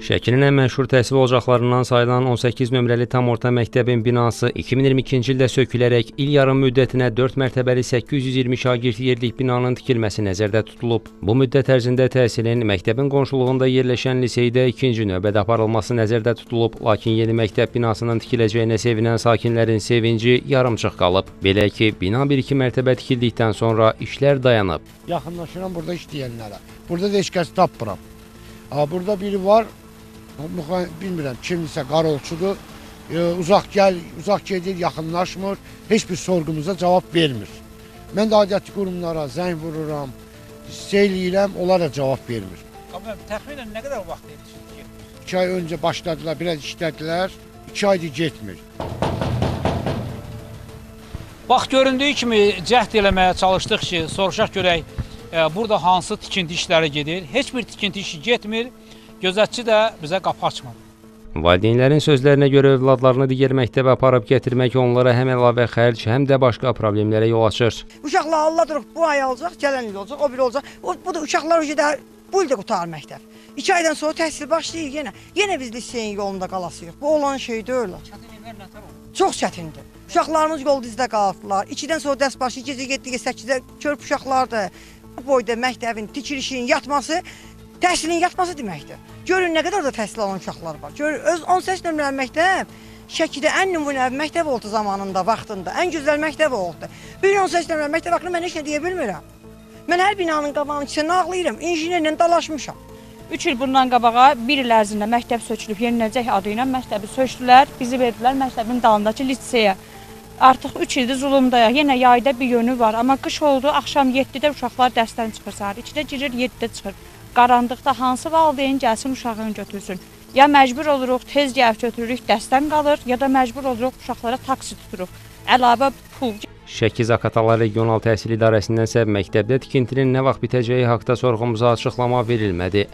Şəkinin ən məşhur təhsil ocaqlarından sayılan 18 nömrəli tam orta məktəbin binası 2022-ci ildə sökülərək il yarım müddətinə 4 mərtəbəli 820 şagird yerlik binanın tikilməsi nəzərdə tutulub. Bu müddət ərzində təhsilin məktəbin qonşuluğunda yerləşən liseydə ikinci növbədə aparılması nəzərdə tutulub, lakin yeni məktəb binasının tikiləcəyinə sevinən sakinlərin sevinci yarımçıq qalıb. Belə ki, bina 1-2 mərtəbə tikildikdən sonra işlər dayanıb. Yaxınlaşıram burada işləyənlərə. Burada da heç kəs tapmıram. Burada biri var, bilmirəm kimdirsə qarolçudur. Uzaq gəl, uzaq gedir, yaxınlaşmır. Heç bir sorğumuza cavab vermir. Mən də aidiyyatçı qurumlara zəng vururam, şey eləyirəm, onlar da cavab vermir. Təxminən nə qədər vaxt eləyir? 2 ay öncə başladılar, biraz işlədilər. 2 aydır getmir. Bax, göründüyü kimi cəhd eləməyə çalışdıq ki, soruşaq görək burada hansı tikinti işləri gedir. Heç bir tikinti işi getmir. Gözətçi də bizə qapı açmadı. Valideynlərin sözlərinə görə övladlarını digər məktəbə aparıb gətirmək onlara həm əlavə xərc, həm də başqa problemlərə yol açır. Uşaqlar Allah durub bu ay alacaq, gələn il olacaq, o biri olacaq. Bu da uşaqlar bu il də qurtarır məktəb. 2 aydan sonra təhsil başlayır yenə. Yenə biz liseyin yolunda qalasıyıq. Bu olan şey deyil. Çox çətindir. Uşaqlarımız yol dizdə qalıblar. 2-dən sonra dərs başlayır, gecə 7-yə 8-ə körpə uşaqlardır. Bu boyda məktəbin, tikilişin yatması, təhsilin yatması deməkdir. Görün nə qədər də təhsil alan uşaqlar var. Görün, öz 18 nömrəli məktəb Şəkidə ən nümunəvi məktəb oldu zamanında, vaxtında. Ən gözəl məktəb oldu. Bir 18 nömrəli məktəb haqqında mən heç nə deyə bilmirəm. Mən hər binanın qabağının içində ağlayıram, inžinerlə dalaşmışam. 3 il bundan qabağa bir il ərzində məktəb sökülüb, yeniləcək adı ilə məktəbi sökdülər, bizi verdilər məktəbin dalındakı liseyə. Artıq 3 ildir zulumdayıq. Yenə yayda bir yönü var, amma qış oldu, axşam 7-də uşaqlar dərsdən çıxır, səhər 2-də girir, 7-də çıxır. Qaranlıqda hansı valideyn gəlsin uşağını götürsün? Ya məcbur oluruq, tez gəlib götürürük, dərsdən qalır, ya da məcbur oluruq uşaqlara taksi tuturuq. Əlavə pul. Şəki Zaqatala Regional Təhsil İdarəsindən isə məktəbdə tikintinin nə vaxt bitəcəyi haqda sorğumuza açıqlama verilmədi.